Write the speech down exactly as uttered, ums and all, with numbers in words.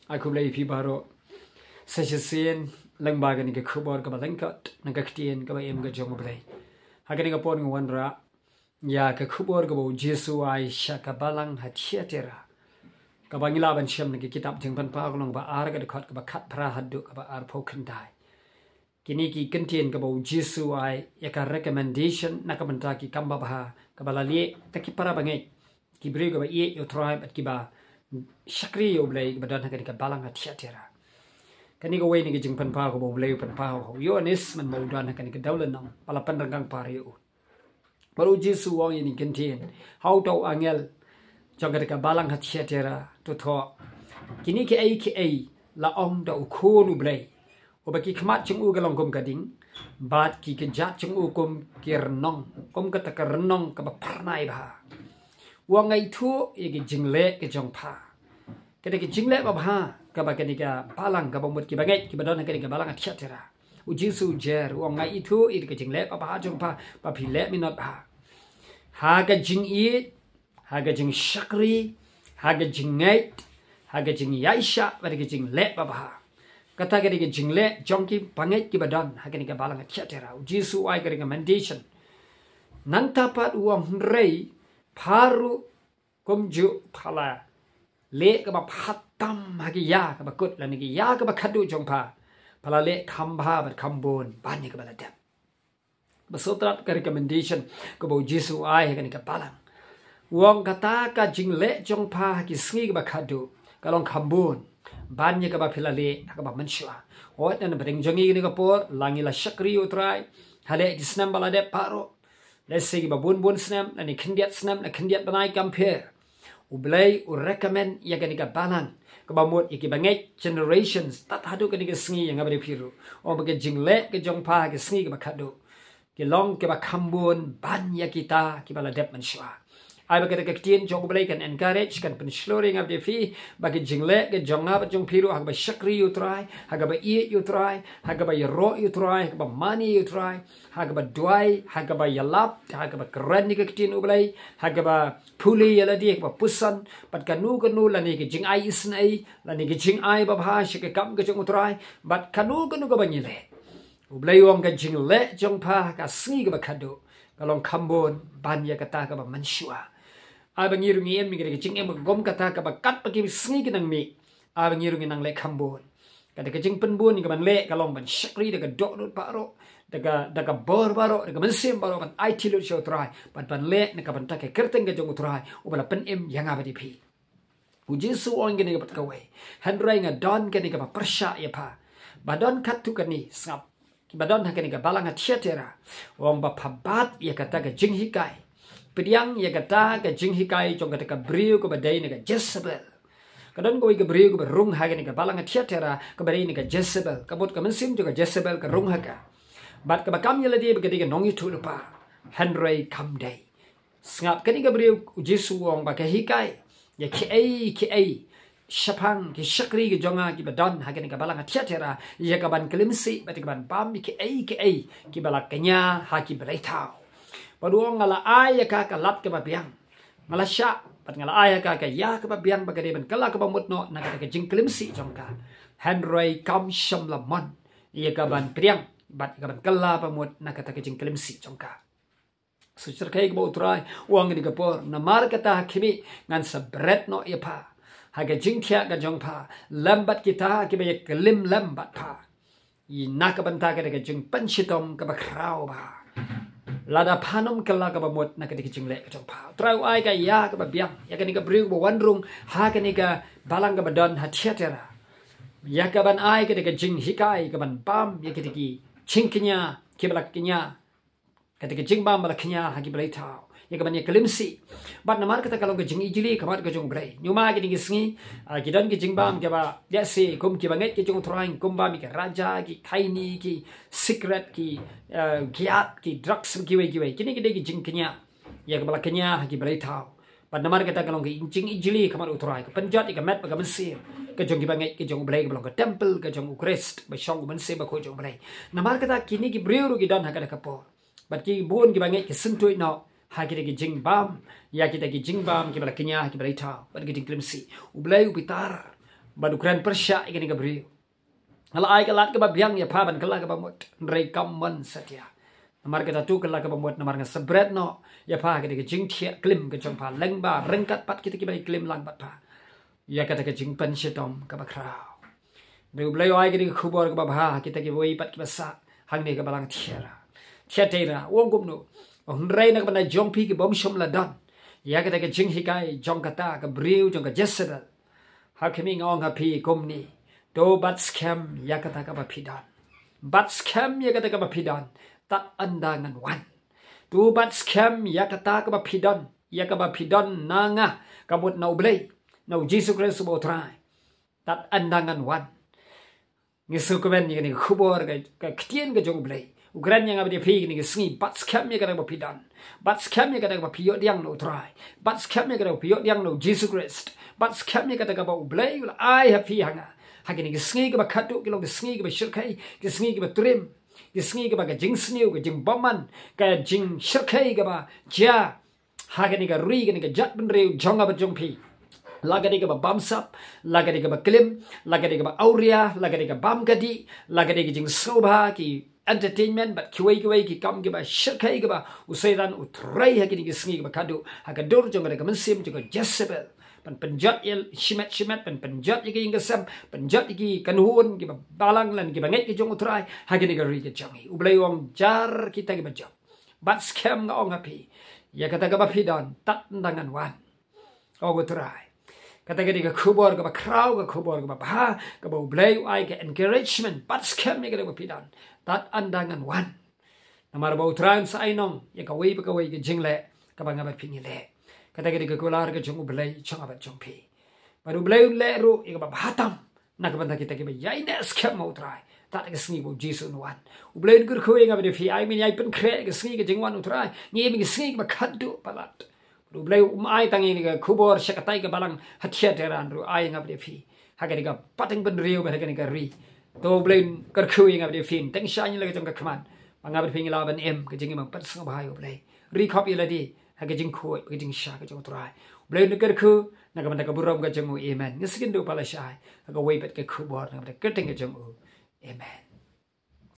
Ai khublei ïa phi baroh. Sa shisien lyngba kane ka khubor kaba lyngkot na ka ktien kaba im ka jong U Blei. Ha kane ka por nga wanrah ïa ka khubor kaba U Jisu u ai sha ka balang ha Thiatira, kaba ngi lah ban shem na ka kitab Jingpynpaw lynnong ba ar, ka dkhot kaba khatphra haduh kaba arphew khyndai. Kine ki kyntien kaba U Jisu u ai ïa ka recommendation na ka bynta ki kam babha kaba la leh da ki para bangeit, ki briew kiba ïeit ïa U Trai bad kiba shakri ïa U Blei, kiba don ha kane ka balang ha Thiatira. Kane kawei na ki jingpynpaw kaba U Blei u pynpaw ha u Ïoannis mynba u don ha kane ka dewlynnong ba la pynryngkang par ïa u. Bad U Jisu u ong ïa kine ki kyntien ha uta u angel jong kata ka balang ha Thiatira, to thoh: Kine kiei kiei la ong da U Khun U Blei, uba ki khmat jong u ki long kum ka ding, bad ki kjat jong u kum ki rnong, kum kata ka rnong kaba phyrnai bha. U ong, nga ithuh ïa ki jingleh ki jong pha. Kata ki jingleh babha kaba kane ka balang, kaba mut ki bangeit kiba don ha kane ka balang ha Thiatira. U Jisu u jer, u ong, nga ithuh ïa ki jingleh babha jong pha, ba phi leh minot bha ha ka jingïeit, ha ka jingshakri, ha ka jingngeit, ha ka jingïaishah bad ka jingleh babha. Kata ka dei ka jingleh jong ki bangeit kiba don ha kane ka balang ha Thiatira. U Jisu u ai ka recommendation. Nangta pat u ong, hynrei pha ruh kumjuh pha la leh kaba bha tam ha ki ïa kaba kut, lane ki ïa kaba khadduh jong pha, pha la leh kham bha bad kham bun ban ïa kaba la dep. Ba sngewtynnat ka recommendation kaba U Jisu u ai ha kane ka balang. U ong, kata ka jingleh jong pha ha ki sngi kaba khadduh ka long kham bun ban ïa kaba phi la leh ha kaba mynshuwa. Hooid, na ka bynta jong ngi kane ka por, la ngi la shakri ïa U Trai ha leh ki snem ba la dep baroh, lehse kiba bun bun snem, lane khyndiat snem, lane khyndiat bnai, kam pher. U Blei u recommend ïa kane ka balang, kaba mut ïa ki bangeit generations tad haduh kane ka sngi ïa nga bad ïa phi ruh. U ong ba ka jingleh ka jong pha ha ka sngi kaba khadduh ki long kiba kham bun ban ïa kita kiba la dep mynshuwa. Ai ba kata ka ktien jong U Blei kan encourage, kan pynshlur ïa nga bad ïa phi ba ka jingleh ka jong nga bad jong phi ruh ha kaba shakri ïa U Trai, ha kaba ïeit ïa U Trai, ha kaba ïaroh ïa U Trai, ha kaba mane ïa U Trai, ha kaba duwai, ha kaba ïalap, ha kaba kren ïa ka ktien U Blei, ha kaba pule ïa lade, ha kaba puson, bad kano kano lane ka jingai isynei, lane ka jingai babha sha ka kam ka jong U Trai, bad kano kano kaba ngi leh. U Blei u ong ka jingleh jong pha ha ka sngi kaba khadduh ka long kham bun ban ïa kata kaba mynshuwa. Ai ba ngi ruh ngin im ïa ka jingim kaba kum kata kaba katba ki sngi ki nang mih, ai ba ngi ruh ngin nang leh kham bun. Kata ka jingpynbun ïa kaban leh ka long ban shakri da ka dohnud baroh, da ka, da ka bor baroh, da ka mynsiem baroh, ban aiti lut sha U Trai, bad ban leh na ka bynta ka kyrteng ka jong U Trai uba la pynim ïa nga bad ïa phi. U Jisu u ong kane ka pat kawei. Hynrei nga don kane kaba pyrshah ïa pha, ba don katto katne sngap kiba don ha kane ka balang ha Thiatira. U ong ba pha bat ïa kata ka jinghikai. Pdiang ïa kata ka jinghikai jong kata ka briew kaba dei na ka Jezebel. Ka don kawei ka briew kaba rung ha kane ka balang ha Thiatira kaba dei na ka Jezebel. Ka mut ka mynsiem jong ka Jezebel ka rung ha ka. Bad kaba kam ïa lade ba ka dei ka nongïathuhlypa, hynrei kam dei. Sngap, kane ka briew, U Jisu u ong ba ka hikai ïa kiei kiei shaphang ki shakri ki jong nga kiba don ha kane ka balang ha Thiatira, ïa kaban klim sih bad ïa kaban bam ïa kiei kiei kiba la kñia ha ki blei thaw. Bad u ong, nga la ai ïa ka ka lad kaba biang. Nga la shah bad nga la ai ïa ka ka ïa kaba biang ba ka dei ban kylla kaba mut noh na kata ka jingklim sih jong ka. Hynrei kam shym la mon ïa kaban pdiang bad ïa kaban kylla ba mut na kata ka jingklim sih jong ka. Sa shyrkhei ka ba U Trai u ong ha kane ka por, namar kata ha khmih, ngan sa bret noh ïa pha ha ka jingthiah ka jong pha lem bad kita kiba ïa klim lem bad pha, ïa na ka bynta kata ka jingpynshitom kaba khraw bha. Lada phan ym kylla kaba mut na kata ka jingleh ka jong pha. U Trai u ai ka ïa kaba biang ïa kane ka briew ba wan rung ha kane ka balang kaba don ha Thiatira, ïa kaban ai kata ka jinghikai kaban bam ïa kata ki jingkñia kiba la kñia, kata ka jingbam ba la kñia ha ki blei thaw, ïa kaban ïa klim sih. Bad namar kata ka long ka jingijli ka mat ka jong U Blei. Ñiuma kine ki sngi, ah, ki don ki jingbam kiba ïa si kum kiba ngeit ki jong U Trai, kum bam ïa ki raja, ki khaini, ki sikret, ki, ah, giat, ki drugs, kiwei kiwei. Kine ki dei ki jingkñia ïa kaba la kñia ha ki blei thaw. Bad namar kata ka long ka jingijli ka mat U Trai, ka pynjot ïa ka met bad ka mynsiem ka jong kiba ngeit ki jong U Blei, kaba long ka temple ka jong U Khrist, ba shong U Mynsiem Bakhuid jong U Blei. Namar kata kine ki briew ruh ki don ha kata ka por. Bad ki bun kiba ngeit ki syntuid noh ha kita ki jingbam, ïa kita ki jingbam kiba la kñia ha ki blei thaw bad ki jingklim sih. U Blei u bitar Bad u kren pyrshah ïa kane ka briew. Nga la ai ka lad kaba biang ïa pha ban kylla kaba mut, hynrei kam mon satia. Namar kata tu kylla kaba mut, namar nga sa bret noh ïa pha ha kane ka jingthiah klim ka jong pha, lyngba ryngkat pat kita kiba ïaklim lang bad pha ïa kata ka jingpynshitom kaba khraw. Hynrei U Blei u ai kane ka khubor kaba bha ha kita kiwei pat kiba sah hangne ha ka balang Thiatira. Thiatira, u ong kumno? U ong, hynrei na ka bynta jong phi ki bym shym la don ïa kata ka jinghikai jong kata ka briew jong ka Jesebel. Ha khmih, nga ong ha phi kumne, to bat skhem ïa kata kaba phi don. Bat skhem ïa kata kaba phi don, tad haduh ngan wan. To bat skhem ïa kata kaba phi don, ïa kaba phi don na nga, ka mut na U Blei, na U Jisu Khrist uba U Trai, tad haduh ngan wan. Ngi sngewkmen ïa kane ka khubor, ka, ka ktien ka jong U Blei. U kren ïa nga bad ïa phi kane ka sngi, bat skhem ïa kata kaba phi don. Bat skhem ïa kata kaba phi ïoh pdiang na U Trai. Bat skhem ïa kata kaba phi ïoh pdiang na U Jisu Khrist. Bat skhem ïa kata kaba U Blei u la ai ha phi ha nga. Ha kane ka sngi kaba khatduh, ka long ka sngi kaba shyrkhei, ka sngi kaba triem, ka sngi kaba ka jingsniew, ka jingbymman, ka jingshyrkhei kaba jia ha kane ka ri, kane ka jaitbynriew jong nga bad jong phi. La ka dei kaba bamsap, la ka dei kaba klim, la ka dei kaba awria, la ka dei ka bam ka dih, la ka dei ka jingsngewbha, ki entertainment bad kiwei kiwei ki kam kiba shyrkhei kaba u Soitan u trei ha kine ki sngi kiba khatduh ha ka dur jong kane ka mynsiem jong ka Jesebel, ban pynjot ïa shimet shimet, ban pynjot ïa ki ïing ki sem, pynjot ïa ki kynhun kiba balang lane kiba ngeit ki jong U Trai ha kane ka ri ka jong ngi. U Blei u ong, jar kita kiba jop. Bat skhem, nga ong ha phi, ïa kata kaba phi don, tad haduh ngan wan, ong U Trai. Kata ka dei ka khubor kaba khraw, ka khubor kaba bha kaba U Blei u ai, ka encouragement. Bat skhem ïa kata kaba phi don, tad haduh ngan wan. Namar ba U Trai un sa ai nong ïa kawei pa kawei ka jingleh kaba nga bad phi ngi leh. Kata ka dei ka kular ka jong U Blei jong nga bad jong phi. Bad U Blei un leh ruh ïa kaba bha tam na ka bynta kita kiba ïaineh skhem ha U Trai, tad ha ka sngi ba U Jisu un wan. U Blei un kyrkhu ïa nga bad ïa phi, ai mynta, ai pynkhreh ka sngi ka jingwan U Trai. Ngi im ha ka sngi kaba khatduh palat. U Blei um ai tang ïa kane ka khubor sha katei ka balang ha Thiatira, hynrei u ai ïa nga bad ïa phi ha kane ka pateng bynriew bad ha kane ka ri. To U Blei un kyrkhu ïa nga bad ïa phi, teng sha ïing la ka jong ka khmat, ba nga bad phi ngi lah ban im ka jingim ba pynsngewbha ïa U Blei. Ri khop ïa lade ha ka jingkhuid, ka jingshisha ka jong U Trai. U Blei un kyrkhu na ka bynta ka burom ka jong u. Amen. Ngi sa ïakynduh pat lashai ha kawei pat ka khubor na ka bynta ka kyrteng ka jong u. Amen.